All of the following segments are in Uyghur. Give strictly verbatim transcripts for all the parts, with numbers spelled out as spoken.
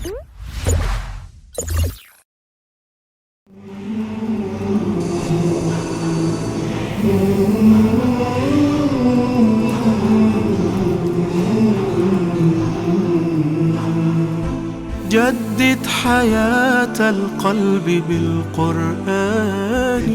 جدد حياة القلب بالقرآن.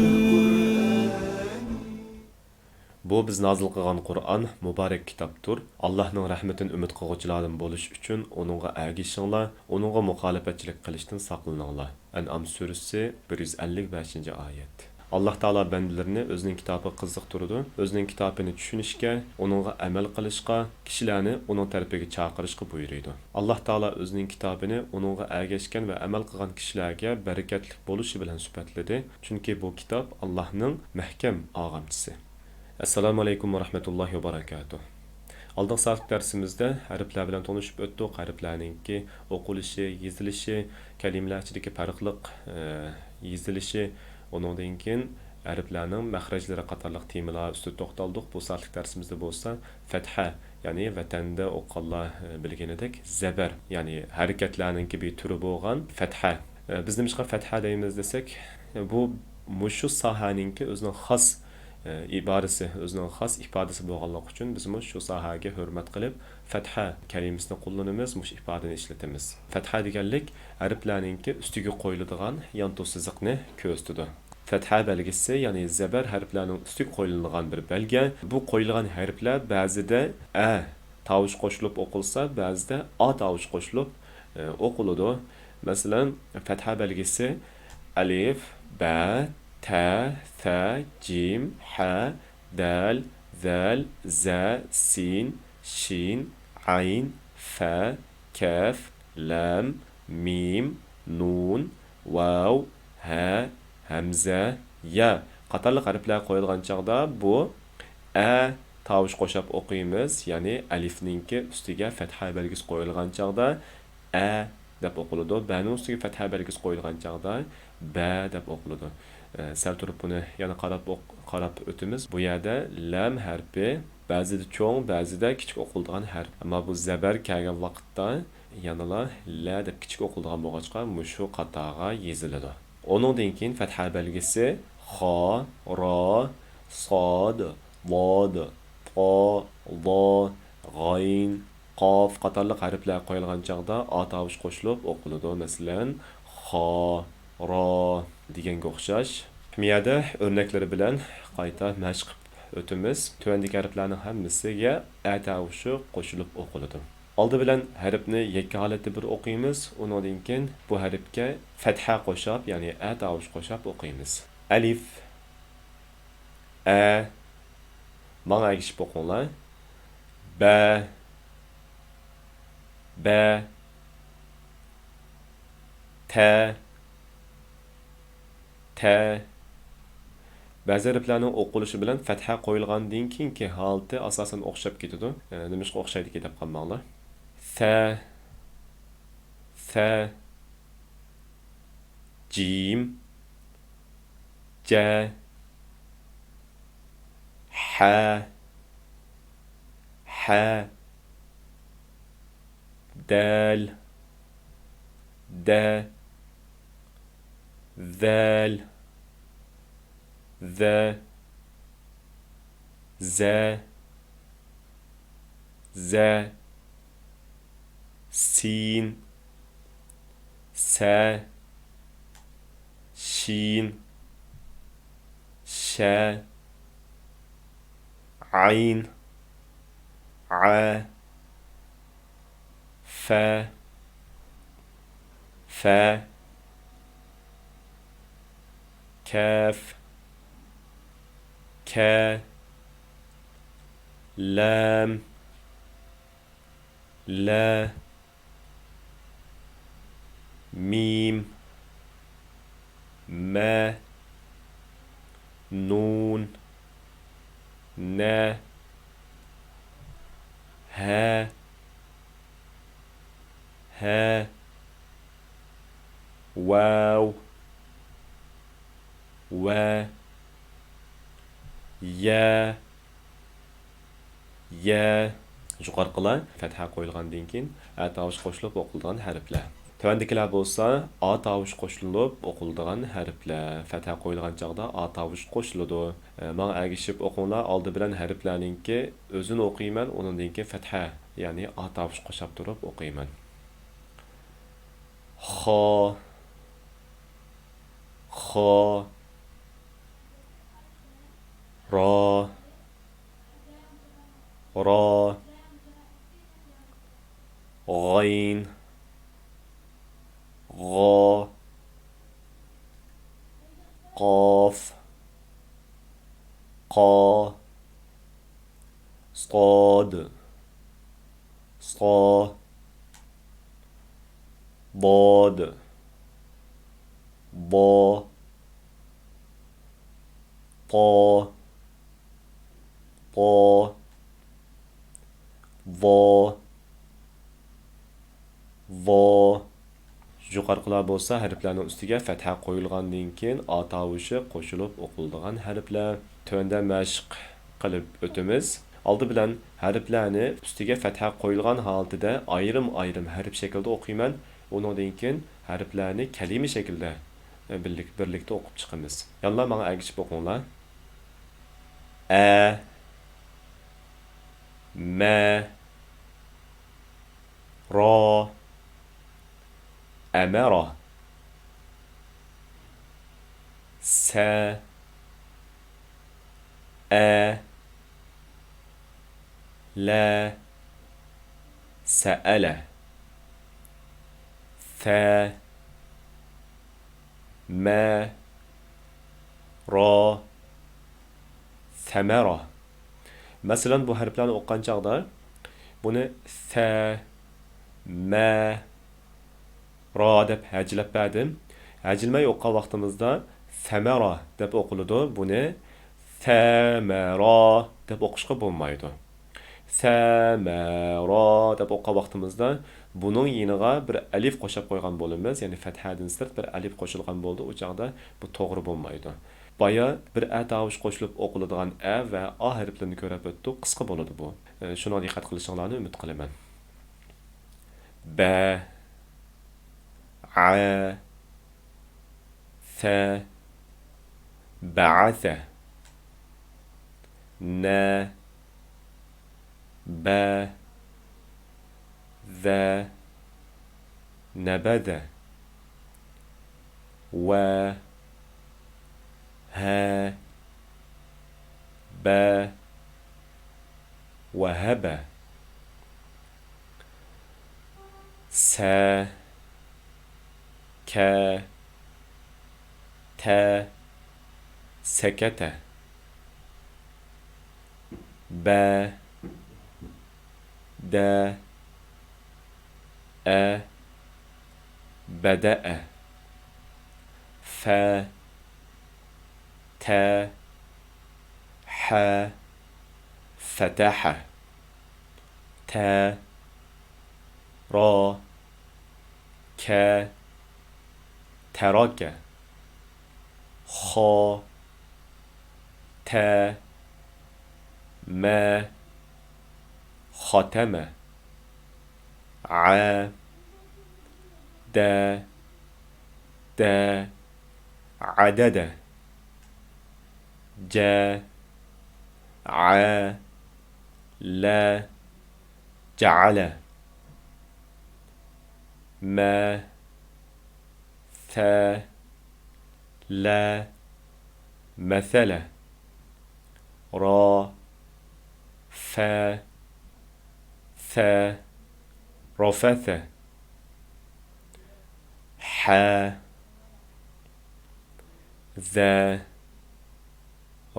بۇ بىز نازىل قىلغان قۇرئان مۇبارەك كىتابتۇر. ئاللاھنىڭ رەھمىتىنى ئۈمىد قىلغۇچىلاردىن بولۇش ئۈچۈن ئۇنىڭغا ئەگىشىڭلار، ئۇنىڭغا مۇخالىپەتچىلىك قىلىشتىن ساقلىنىڭلار. ئەنئام سۈرىسى، بىر يۈز ئەللىك بەشىنچى ئايەت. ئاللاھ تائالا بەندىلىرىنى ئۆزىنىڭ كىتابىغا قىزىقتۇرىدۇ، ئۆزىنىڭ كىتابىنى چۈشىنىشكە، ئۇنىڭغا ئەمەل قىلىشقا، كىشىلەرنى ئۇنىڭ تەرىپىگە چاقىرىشقا بۇيرۇيدۇ. ئاللاھ تائالا ئۆزىنىڭ كىتابىنى ئۇنىڭغا ئەگەشكەن ۋە ئەمەل قىلغان كىشىلەرگە بەرىكەتلىك بولۇشى بىلەن سۈپەتلىدى، چۈنكى بۇ كىتاب ئاللاھنىڭ مەھكەم ئاغامچىسى. ئەسسالامۇ ئەلەيكۇم ۋە رەھمەتۇللاھى ۋە بەرەكاتۇھ. ئالدىنقى سائەتلىك دەرسىمىزدە ھەرپلەر بىلەن تونۇشۇپ ئۆتتۇق. ھەرپلەرنىڭكى ئوقۇلۇشى، يېزىلىشى، كەلىمىلەر ئىچىدىكى پەرقلىق، ئە، يېزىلىشى، ئۇنىڭدىن كېيىن ھەرپلەرنىڭ مەخرەجلىرى قاتارلىق تېمىلار ئۈستىدە توختالدۇق. بۇ سائەتلىك دەرسىمىزدە بولسا فەتھە، يەنى ۋەتەندە ئوقۇغانلار، ئە، بىلگىنىدەك زەبەر، يەنى ھەرىكەتلەرنىڭكى بىر تۈرى بولغان فەتھە. ئە، بىز نېمىشقا فەتھە دەيمىز دېسەك، بۇ مۇشۇ ساھەنىڭكى ئۆزىنىڭ خاس، ئە، ئىبارىسى، ئۆزىنىڭ خاس ئىپادىسى بولغانلىقى ئۈچۈن بىزمۇ شۇ ساھەگە ھۆرمەت قىلىپ فەتھە كەلىمىسىنى قوللىنىمىز، مۇشۇ ئىپادىنى ئىشلىتىمىز. فەتھە دېگەنلىك ھەرپلەرنىڭكى ئۈستىگە قويۇلىدىغان يانتۇ سىزىقنى كۆرسىتىدۇ. فەتھە بەلگىسى، يەنى زەبەر ھەرپلەرنىڭ ئۈستىگە قويۇلىدىغان بىر بەلگە. بۇ قويۇلغان ھەرپلەر بەزىدە ئە تاۋۇشى قوشۇلۇپ ئوقۇلسا، بەزىدە ئا تاۋۇشى قوشۇلۇپ، ئە، ئوقۇلىدۇ. مەسىلەن، فەتھە بەلگىسى ئەلىف، بە، تە، سە، جىم، ھە، دەل، زەل، زە، سىن، شىن، ئەين، فە، كەف، لەم، مىم، نۇن، ۋاۋ، ھە، ھەمزە، يا قاتارلىق ھەرپلەر قويۇلغان چاغدا بۇ ئە تاۋۇش قوشاپ ئوقۇيمىز، يەنى ئەلىفنىڭكى ئۈستىگە فەتھە بەلگىسى قويۇلغان چاغدا ئە دەپ ئوقۇلىدۇ، بەنىڭ ئۈستىگە فەتھە بەلگىسى قويۇلغان چاغدا بە دەپ ئوقۇلىدۇ. ئە، سەل تۇرۇپ بۇنى يەنە قاراپ ئوق-، قاراپ ئۆتىمىز. بۇ يەردە لەم ھەرپى بەزىدە چوڭ، بەزىدە كىچىك ئوقۇلىدىغان ھەرپ. ئەمما بۇ زەبەر كەلگەن ۋاقىتتا يەنىلا لە دەپ كىچىك ئوقۇلىدىغان بولغاچقا، مۇشۇ قاتارغا يېزىلىدۇ. ئۇنىڭدىن كېيىن فەتھە بەلگىسى خا، را، ساد، ۋاد، تا، لا، غايىن، قاف قاتارلىق ھەرپلەر قويۇلغان چاغدا ئا تاۋۇش قوشۇلۇپ ئوقۇلىدۇ. مەسىلەن، خا، را دېگەنگە ئوخشاش. مۇ يەردە ئۆرنەكلىرى بىلەن قايتا مەشىق قىلىپ ئۆتىمىز. تۆۋەندىكى ھەرپلەرنىڭ ھەممىسىگە ئە تاۋۇشى قوشۇلۇپ ئوقۇلىدۇ. ئالدى بىلەن ھەرپنى يەككە ھالەتتە بىر ئوقۇيمىز، ئۇنىڭدىن كېيىن بۇ ھەرپكە فەتھە قوشاپ، يەنى ئە تاۋۇش قوشاپ ئوقۇيمىز. ئەلىف، ئە، ماڭا ئەگىشىپ ئوقۇڭلار. بە، بە، تە، تە. بەزى ھەرپلەرنىڭ ئوقۇلۇشى بىلەن فەتھە قويۇلغاندىن كېيىنكى ھالىتى ئاساسەن ئوخشاپ كېتىدۇ. ئە، نېمىشقا ئوخشايدىكى دەپ قالماڭلار. سە، سە، جىم، جە، ھە، ھە، دەل، دە، زەل، زە، زە، زە، سىن، سە، شىن، شە، ئەين، ئە، فە، فە، كەف، كە، لام، لە، مىم، مە، نۇن، نە، ھە، ھە، ۋاۋ، ۋە، يە، يە. يۇقىرىقىلار فەتھە قويۇلغاندىن كېيىن ئە تاۋۇش قوشۇلۇپ ئوقۇلىدىغان ھەرپلەر. تۆۋەندىكىلەر بولسا ئا تاۋۇشى قوشۇلۇپ ئوقۇلىدىغان ھەرپلەر. فەتھە قويۇلغان چاغدا ئا تاۋۇشى قوشۇلىدۇ. ئە، ماڭا ئەگىشىپ ئوقۇڭلار. ئالدى بىلەن ھەرپلەرنىڭكى ئۆزىنى ئوقۇيمەن، ئۇنىڭدىن كېيىن فەتھە، يەنى ئا تاۋۇشى قوشاپ تۇرۇپ ئوقۇيمەن. خا، خا، را، را، غەين، غا، قاف، قا، صاد، صا، ضاد، ضا، طا، طا، ظا، ظا. يۇقىرىقىلار بولسا ھەرپلەرنىڭ ئۈستىگە فەتھە قويۇلغاندىن كېيىن ئا تاۋۇشى قوشۇلۇپ ئوقۇلىدىغان ھەرپلەر. تۆۋەندە مەشىق قىلىپ ئۆتىمىز. ئالدى بىلەن ھەرپلەرنى ئۈستىگە فەتھە قويۇلغان ھالىتىدە ئايرىم-ئايرىم ھەرپ شەكلىدە ئوقۇيمەن. ئۇنىڭدىن كېيىن ھەرپلەرنى كەلىمە شەكلىدە، ئە، بىرلىك-، بىرلىكتە ئوقۇپ چىقىمىز. يەنىلا ماڭا ئەگىشىپ ئوقۇڭلار. ئە، مە، را، ئەمەرا. سە، ئە، لە، سەئەلە. ثە، مە، را، ثەمەرا. مەسىلەن، بۇ ھەرپلەرنى ئوقۇغان چاغدا بۇنى ثە، مە، را دەپ ھەجىلەپ بەردىم. ھەجىلىمەي ئوقۇغان ۋاقتىمىزدا ثەمەرا دەپ ئوقۇلىدۇ. بۇنى ثەمەرا دەپ ئوقۇشقا بولمايدۇ. ثەمەرا دەپ ئوقۇغان ۋاقتىمىزدا بۇنىڭ يېنىغا بىر ئەلىف قوشاپ قويغان بولىمىز، يەنى فەتھەدىن سىرت بىر ئەلىف قوشۇلغان بولىدۇ، ئۇ چاغدا بۇ توغرا بولمايدۇ. بايا بىر ئە تاۋۇشى قوشۇلۇپ ئوقۇلىدىغان ئە ۋە ئا ھەرپلىرىنى كۆرۈپ ئۆتتۇق، قىسقا بولىدۇ بۇ. ئە، شۇنىڭغا دىققەت قىلىشىڭلارنى ئۈمىد قىلىمەن. بە، ئە، ثە، بەئەسە. نە، بە، ذە، نەبەذە. ۋە، ھە، بە، ۋەھەبە. سە، كە، تە، سەكەتە. بە، دە، ئە، بەدەئە. فە، تە، حە، فەتەحە. تە، را، كە، تەراكە. خا، تە، مە، خاتەمە. ئە، دە، دە، عەدەدە. جە، عە، لە، جەعەلە. مە، ثە، لە، مەسەلە. را، فە، ثە، رەفەسە. حە، ذە،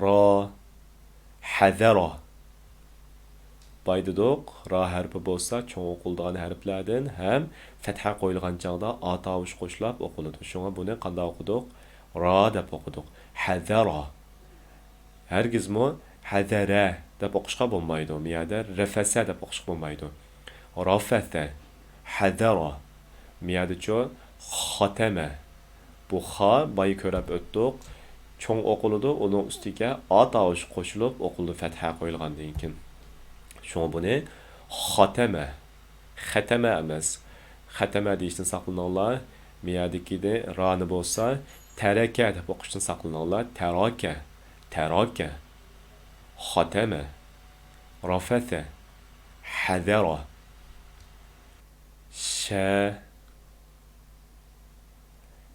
را، حەزەرا. بايا دېدۇق، را ھەرپى بولسا چوڭ ئوقۇلىدىغان ھەرپلەردىن ھەم فەتھە قويۇلغان چاغدا ئا تاۋۇشى قوشۇلۇپ ئوقۇلىدۇ. شۇڭا بۇنى قانداق ئوقۇدۇق؟ را دەپ ئوقۇدۇق. ھەزەرا. ھەرگىزمۇ ھەزەرە دەپ ئوقۇشقا بولمايدۇ. بۇ يەردە رەفەسە دەپ ئوقۇشقا بولمايدۇ. رافەسە، ھەزەرا. بۇ يەردىچۇ خاتەمە. بۇ خا بايا كۆرۈپ ئۆتتۇق. چوڭ ئوقۇلىدۇ، ئۇنىڭ ئۈستىگە ئا تاۋۇشى قوشۇلۇپ ئوقۇلىدۇ، فەتھە قويۇلغاندىن كېيىن. شۇڭا بۇنى خاتەمە، خەتەمە ئەمەس، خەتەمە دېيىشتىن ساقلىنىڭلار. مىيەدىكىدە رانى بولسا، تەرەكە دەپ ئوقۇشتىن ساقلىنىڭلار. تەراكە، تەراكە. خاتەمە، رافەسە، حەزەرا. شە،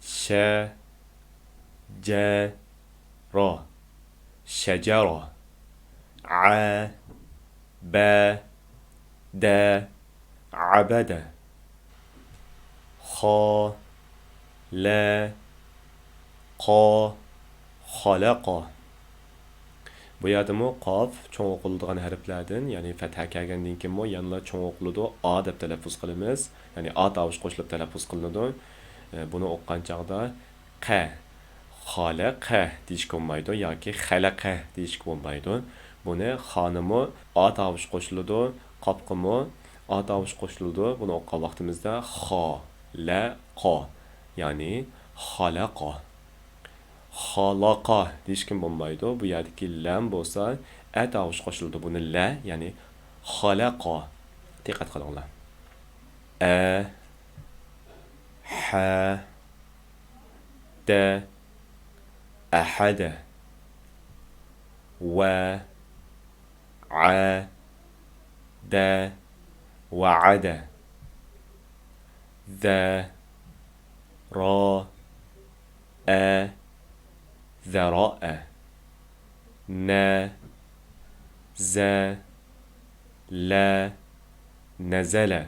شە، جە، را، شەجەرا. عە، بە، دە، عەبەدە. خا، لە، قا، خالەقا. بۇ يەردىمۇ قاف چوڭ ئوقۇلىدىغان ھەرپلەردىن، يەنى فەتھە كەلگەندىن كېيىنمۇ يەنىلا چوڭ ئوقۇلىدۇ، ئا دەپ تەلەپپۇز قىلىمىز. يەنى ئا تاۋۇشى قوشۇلۇپ تەلەپپۇز قىلىنىدۇ. ئە، بۇنى ئوقۇغان چاغدا قە، خالەقە دېيىشكە بولمايدۇ ياكى خەلەقە دېيىشكە بولمايدۇ. بۇنى خانىمۇ ئا تاۋۇشى قوشۇلىدۇ، قاپقىمۇ ئا تاۋۇشى قوشۇلىدۇ. بۇنى ئوقۇغان ۋاقتىمىزدا خا، لە، قا، يەنى خالەقا. خالاقا دېيىشكىمۇ بولمايدۇ. بۇ يەردىكى لەم بولسا ئە تاۋۇشى قوشۇلىدۇ. بۇنى لە، يەنى خالەقا. دىققەت قىلىڭلار. ئە، ھە، دە، ئەھەدە. ۋە، ئە، دە، ۋەئەدە. زە، را، ئە، زەرائە. نە، زە، لە، نەزەلە.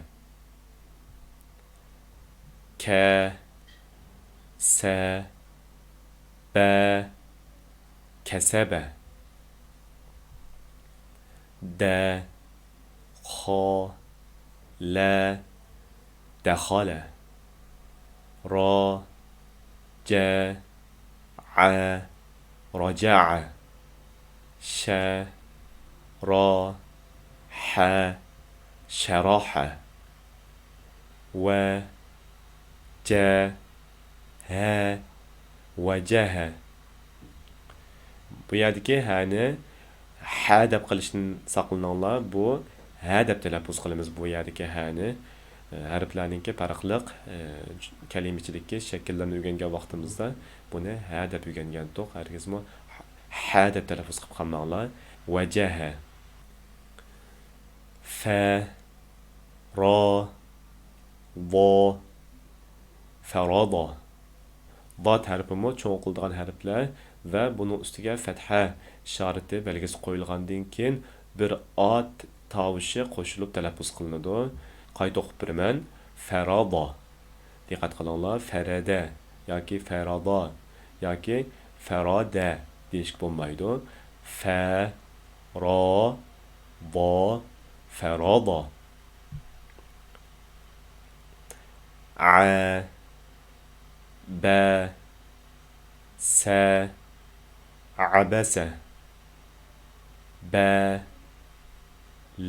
كە، سە، بە، كەسەبە. دە، خا، لە، دەخالە. را، جە، ئە، راجەعە. شە، را، ھە، شەراھە. ۋە، جە، ھە، ۋەجەھە. بۇ يەردىكى ھەنى ھە دەپ قىلىشتىن ساقلىنىڭلار. بۇ ھە دەپ تەلەپپۇز قىلىمىز بۇ يەردىكى ھەنى. ھەرپلەرنىڭكى پەرقلىق، كەلىمە ئىچىدىكى شەكىللەرنى ئۆگەنگەن ۋاقتىمىزدا بۇنى ھە دەپ ئۆگەنگەنتۇق. ھەرگىزمۇ ھە دەپ تەلەپپۇز قىلىپ قالماڭلار. ۋەجەھە. فە، را، ۋا، فەرادا. ۋا ھەرپىمۇ چوڭ ئوقۇلىدىغان ھەرپلەر ۋە بۇنىڭ ئۈستىگە فەتھە ئىشارىتى بەلگىسى قويۇلغاندىن كېيىن بىر ئا تاۋۇشى قوشۇلۇپ تەلەپپۇز قىلىنىدۇ. قايتا ئوقۇپ بېرىمەن. فەرادا. دىققەت قىلىڭلار، فەرەدە ياكى فەرادا ياكى فەرادە دېيىشكە بولمايدۇ. فە، را، ۋا، فەرادا. ئە، بە، سە، ئەبەسە. بە،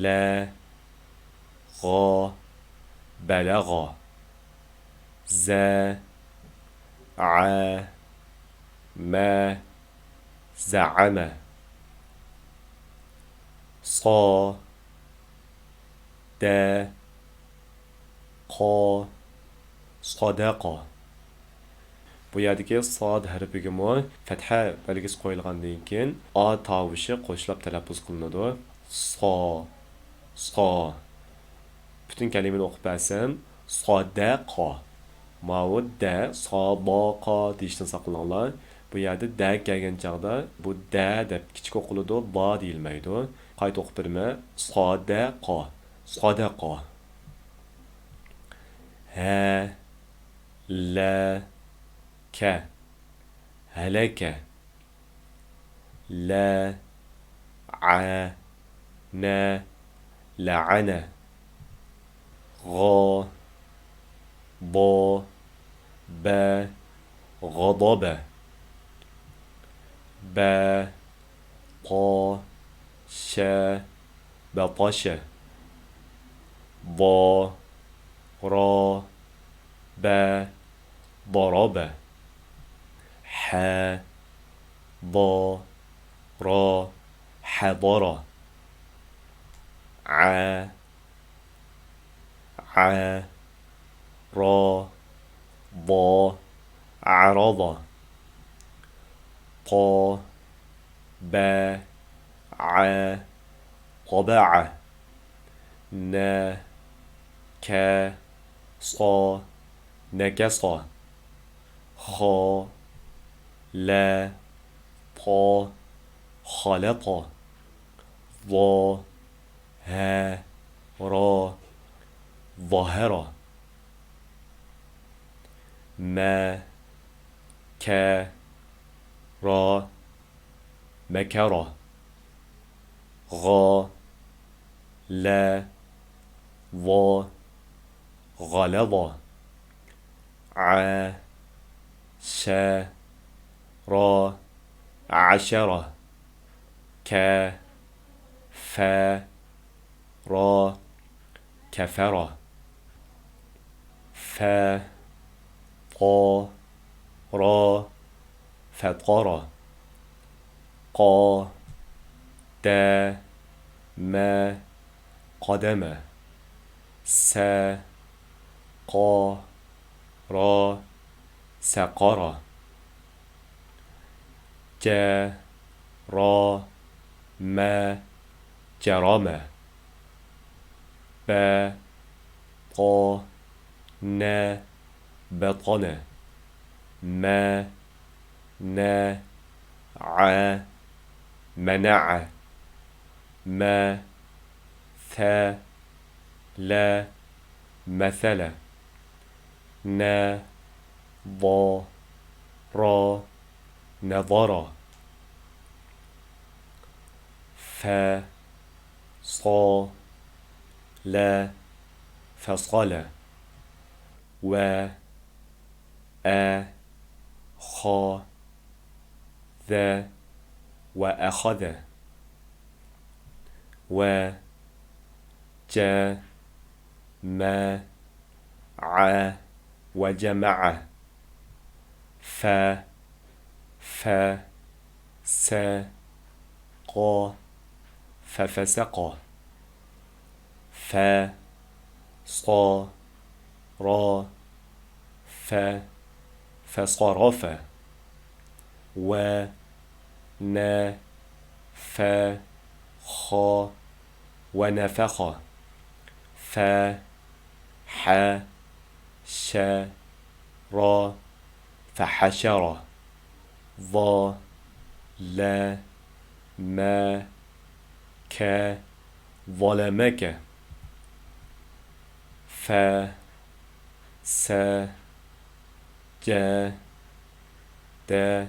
لە، غا، بەلەغا. زە، ئە، مە، زەئەمە. سا، دە، قا، سادەقا. بۇ يەردىكى ساد ھەرپىگىمۇ فەتھە بەلگىسى قويۇلغاندىن كېيىن ئا تاۋۇشى قوشۇلۇپ تەلەپپۇز قىلىنىدۇ. سا، سا. پۈتۈن كەلىمىنى ئوقۇپ بەرسەم، سادەقا. ماۋۇ دە، ساداقا دېيىشتىن ساقلىنىڭلار. بۇ يەردە دە كەلگەن چاغدا بۇ دە دەپ كىچىك ئوقۇلىدۇ، لا دېيىلمەيدۇ. قايتا ئوقۇپ بېرىمەن. سادەقا، سادەقا. ھە، لە، كە، ھەلەكە. لە، ئە، نە، لەئەنە. غا، ضا، بە، غضبە. بە، قا، شە، بەطەشە. ضا، را، بە، ضربە. حە، ضا، را، حضر. ئە، ئە، را، ضا، عرض. طا، با، عا، طبع. نا، كا، صا، نكص. خا، لا، طا، خلط. ظا، ها، را، ظهر. ما، كا، را، مكر. غا، لا، ظا، غلظ. ع، شا، را، عشر. ك، فا، را، كفر. ف، طا، را، فطر. قا، دا، ما، قدم. سا، قا، را، سقر. جا، را، ما، جرم. با، طا، نا، بطن. ما، نا، ع، منع. ما، ثا، لا، مثل. نا، ضا، را، نظر. فا، صا، لا، فصل. و، أ، خا، ذا، وأخذ. و، جا، ما، ع، وجمع. ف، فا، سا، قا، ففسق. ف، صا، را، ف، فصرف. و، نا، فا، خا، ونفخ. ف، ح، شا، را، فحشر. ظا، لا، ما، كا، ظلمك. فا، سا، جا، دا،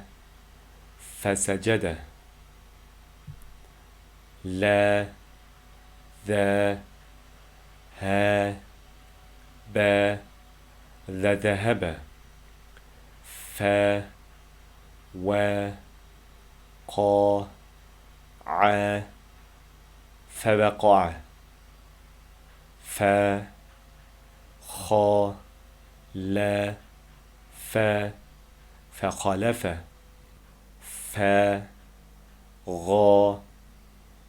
فسجد. لا، ذا، ها، با، لذهب. فا، وا، قا، ع، فوقع. ف، خا، لا، ف، فخلف. ف، غا،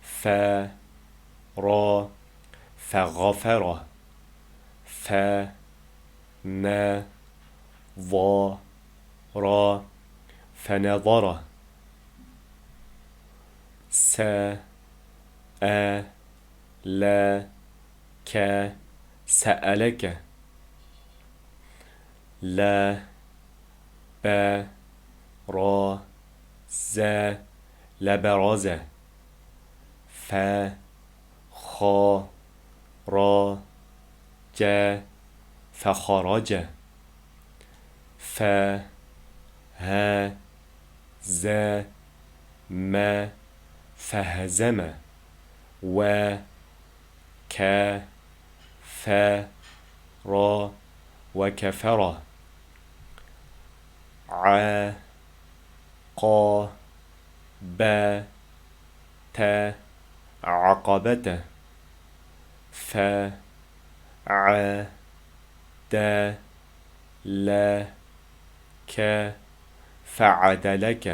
فا، را، فغفر. ف، نا، ظا، را، فنظر. س، أ، لا، ك، سألك. لا، با، را، زا، لبرز. ف، خا، را، جا، فخرج. ف، ها، زا، ما، فهزم. و، ك، ف، را، وكفر. ع، ق، ب، ت، عقبة. ف، ع، د، ل، ك، فعدلك.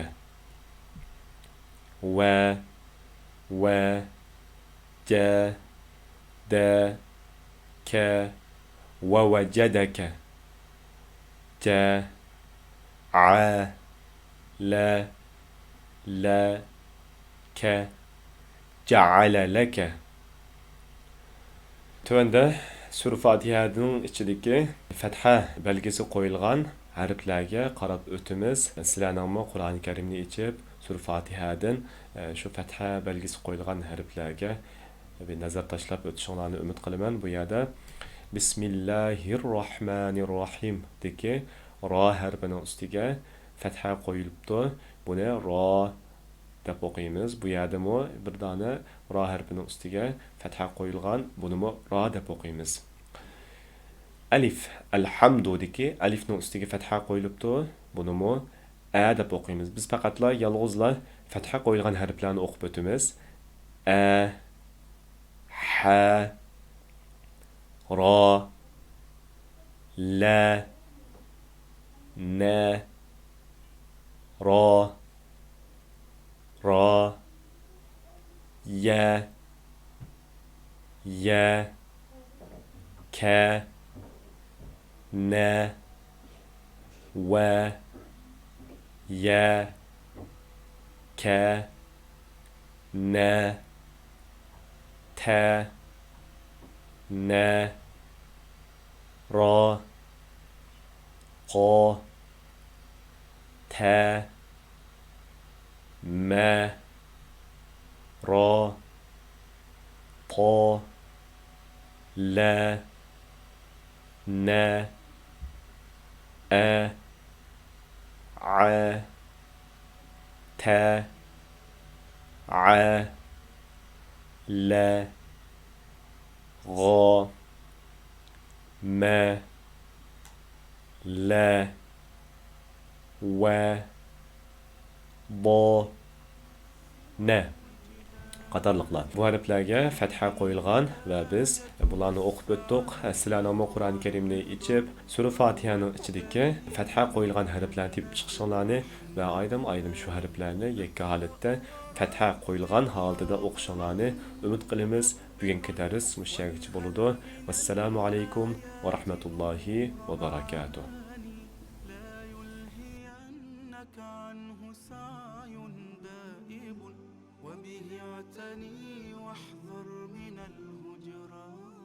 و، و، ج، د، ك، جە، ئە، لە، لە، كە، جەئەلە لەكە. تۆۋەندە سۈرە فاتىھەنىڭ ئىچىدىكى فەتھە بەلگىسى قويۇلغان ھەرپلەرگە قاراپ ئۆتىمىز. سىلەرنىڭمۇ قۇرئان كەرىمنى ئېچىپ، سۈرە فاتىھەدىن، ئە، شۇ فەتھە بەلگىسى قويۇلغان ھەرپلەرگە بىر نەزەر تاشلاپ ئۆتۈشۈڭلارنى ئۈمىد قىلىمەن. بۇ يەردە بىسمىللاھىر راھمانىر راھىمدىكى را ھەرپىنىڭ ئۈستىگە فەتھە قويۇلۇپتۇ. بۇنى را دەپ ئوقۇيمىز. بۇ يەردىمۇ بىر دانە را ھەرپىنىڭ ئۈستىگە فەتھە قويۇلغان. بۇنىمۇ را دەپ ئوقۇيمىز. ئەلىف، ئەلھەمدۇدىكى ئەلىفنىڭ ئۈستىگە فەتھە قويۇلۇپتۇ. بۇنىمۇ ئە دەپ ئوقۇيمىز. بىز پەقەتلا يالغۇزلا فەتھە قويۇلغان ھەرپلەرنى ئوقۇپ ئۆتىمىز. ئە، ھە، را، لە، نە، را، را، يە، يە، كە، نە، ۋە، يە، كە، نە، تە، نە، را، قا، تە، مە، را، پا، لە، نە، ئە، ئە، تە، ئە، لە، غا، مە، لە، ۋە، با، نە قاتارلىقلار. بۇ ھەرپلەرگە فەتھە قويۇلغان ۋە بىز بۇلارنى ئوقۇپ ئۆتتۇق. سىلەرنىڭمۇ قۇرئان كەرىمنى ئېچىپ، سۈرە فاتىھەنىڭ ئىچىدىكى فەتھە قويۇلغان ھەرپلەرنى تېپىپ چىقىشىڭلارنى ۋە ئايرىم-ئايرىم شۇ ھەرپلەرنى يەككە ھالەتتە فەتھە قويۇلغان ھالىتىدە ئوقۇشۇڭلارنى ئۈمىد قىلىمىز. بۈگۈنكى دەرس مۇشۇ يەرگىچە بولىدۇ. ۋەسسالامۇ ئەلەيكۇم ۋە رەھمەتۇللاھى ۋە بەرەكاتۇھ. لا يلهينك عنه سعي دائب، وبه اعتني واحذر من الهجران.